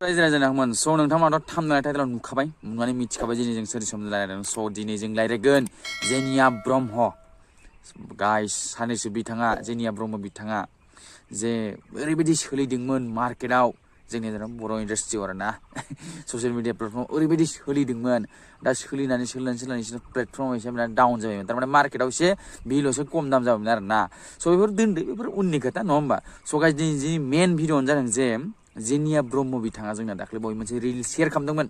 रायज्लायजानांगौमोन स' नोंथांमोनाथ' थामनाय टाइटेलाव नुखाबाय नुनानै मिथिखाबाय दिनै जों सोरनि सोमोन्दै रायज्लायदों स' दिनै जों रायज्लायगोन जेनिया ब्रह्म गाइस सानैसो बिथाङा जेनिया ब्रह्म बिथाङा जे ओरैबायदि सोलिदोंमोन मार्केटआव जोंनि बर' इन्डास्ट्रियाव आरोना ससियेल मिडिया प्लेटफर्माव ओरैबायदि सोलिदोंमोन दा सोलिनानै प्लेटफर्माव एसे बिराद डाउन जाबायमोन थारमाने मार्केटआव एसे भेलुआवसो खम दाम जाबायमोन आरोना स' बेफोर दोनदो बेफोर उननि खोथा नङा होमबा स' गाइस दिनै जि मेन भिडिअ'आनो जादों जे जेनिया ब्रह्म बिथाङा जोंना दाख्लै बावै मोनसे रिल शेयार खालामदोंमोन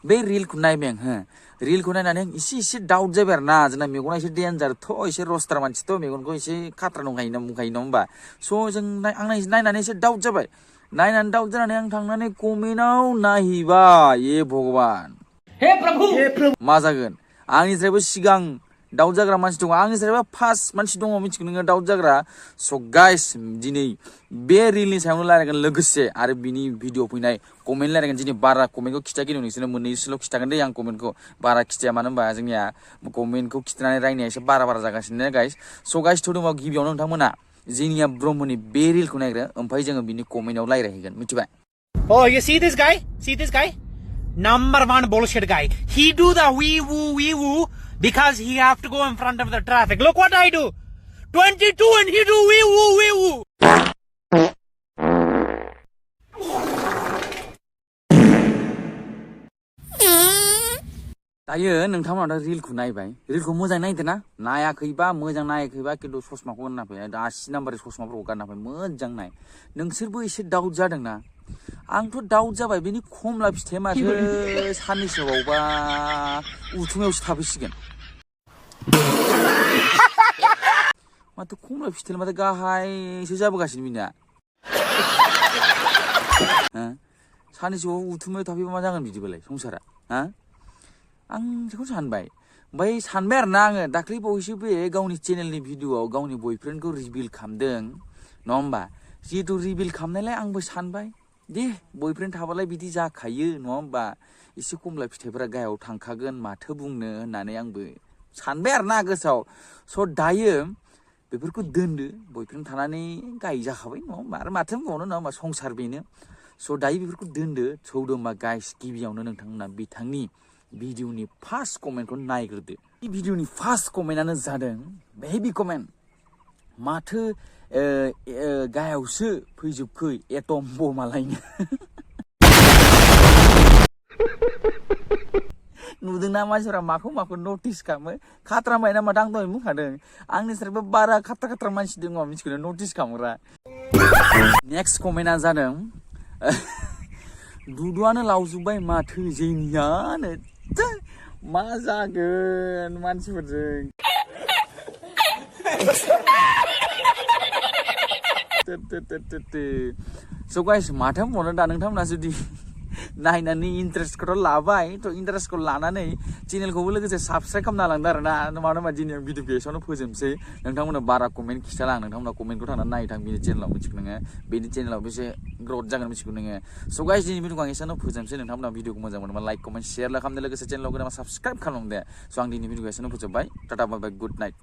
बे रिलखौ नायबाय आं रिलखौ नायनानै एसे डाउट जाबाय आरोना जोंना मेगना एसे डेन्जारथ' एसे रस्टार मानसिथ' मेगनखौ एसे खात्रा बुंखायो नङा होमबा स' जों आं नायनानै एसे डाउट जाबाय नायनानै डाउट जानानै आं थांनानै कमेन्टआव नायहैबाय ए भगबान हे प्रभु मा जागोन आंनिफ्रायबो सिगां डाउट जाग्रा मानसि दङ आंनिफ्रायबो फार्स्ट मानसि दङ मिथिगौ नोङो डाउट जाग्रा स' गाइस दिनै बे रिलनि सायावनो रायलायगोन लोगोसे आरो बिनि भिडिअ फैनाय कमेन्ट रायलायगोन दिनै बारा कमेन्टखौ खिथाखिनो नोंसोरनो मोननैसोल' खिथागोन दे आं कमेन्टखौ बारा खिथाया मानो होनबा जोंनिया कमेन्टखौ खिथानानै रायनाया एसे बारा जागासिनो गाइस स' गाइस थ'दोंबा गिबियावनो नोंथांमोना जेनिया ब्रह्मनि बे रिलखौ नायग्रो ओमफ्राय जोङो बिनि कमेन्टआव रायलायहैगोन मिथिबाय Oh, you see this guy? Number one bullshit guy. He do the wee woo because he have to go in front of the traffic. Look what I do. 22 and he do wee woo. दायो नोंथांमोना रिलखौ नायबाय रिलखौ मोजां नायदोना नायाखैबा मोजां नायाखैबा खिन्थु ससमाखौ गानना फै 80 नाम्बारनि ससमाफोरखौ गानना फै मोजां नाय नोंसोरबो एसे डाउट जादोंना आंथ' डाउट जाबाय बेनि खमला फिथाइ माथो साननैसो बावबा उथुमायावसो थाफैसिगोन माथो खमला फिथाइ माथो गाहायसो जाबोगासिनो बिना साननैसो बावबा उथुमायाव थाफैबा मा जागोन बिदिबालाय संसारा आं बेखौ सानबाय ओमफ्राय सानबाय आरोना आङो दाख्लै बावैसो बे गावनि चेनेलनि भिडिअआव गावनि बयफ्रेन्डखौ रिभिल खालामदों नङा होमबा जिहेतु रिभिल खालामनायलाय आंबो सानबाय दे बयफ्रेन्ड थाबालाय बिदि जाखायो नङा होमबा एसे खमला फिथाइफोरा गाहायाव थांखागोन माथो बुंनो होननानै आंबो सानबाय आरोना गोसोआव स' दायो बेफोरखौ दोनदो बयफ्रेन्ड थानानै गाहाय जाखाबाय नङा होमबा आरो माथो बुंबावनो नङा होमबा संसार बेनो स' दायो बेफोरखौ दोनदो सौदो होमबा गाइस गिबियावनो नोंथांमोना बिथांनि भिडिअनि फार्स्ट कमेन्टखौ नायग्रोदो बे भिडिअनि फार्स्ट कमेन्टआनो जादों हेभि कमेन्ट माथो गाहायावसो फैजोबखै एटम बमालायनो नुदोंना मानसिफोरा माखौ नटिस खालामो खात्रा मायना माथो आं दहाय बुंखादों आंनिफ्रायबो बारा खात्रा मानसि दङ मिथिगौ नटिस खालामग्रा नेक्स्ट कमेन्टआ जादों दुदुवानो लावजोब्बाय माथो जेनियानो मा जागोन मानसिफोरजों स' गाइस माथो बुंबावनो दा नोंथांमोना जुदि नायनानै इन्टारेस्टखौथ' लाबाय थ' इन्टारेस्टखौ लानानै चेनेलखौबो लोगोसे साबस्क्राइब खालामना लांदो आरोना मानो होनबा दिनै आं भिडिअ एसेयावनो फोजोबसै नोंथांमोना बारा कमेन्ट खिथाला आं नोंथांमोना कमेन्टखौ थांनानै नायथां बिनि चेनेलाव मिथिगौ नोङो बेनि चेनेलाव बेसे ग्रथ जागोन मिथिगौ नोङो स' गाइस दिनै भिडिअखौ आं एसेयावनो फोजोबसै नोंथांमोना भिडिअखौ मोजां मोनोबा लाइक कमेन्ट शेयार खालामदो लोगोसे चेनेलाव गोनां साबस्क्राइब खालामदो स' आं दिनै भिडिअखौ एसेयावनो फोजोबबाय टाटा बाय बाय गुड नाइट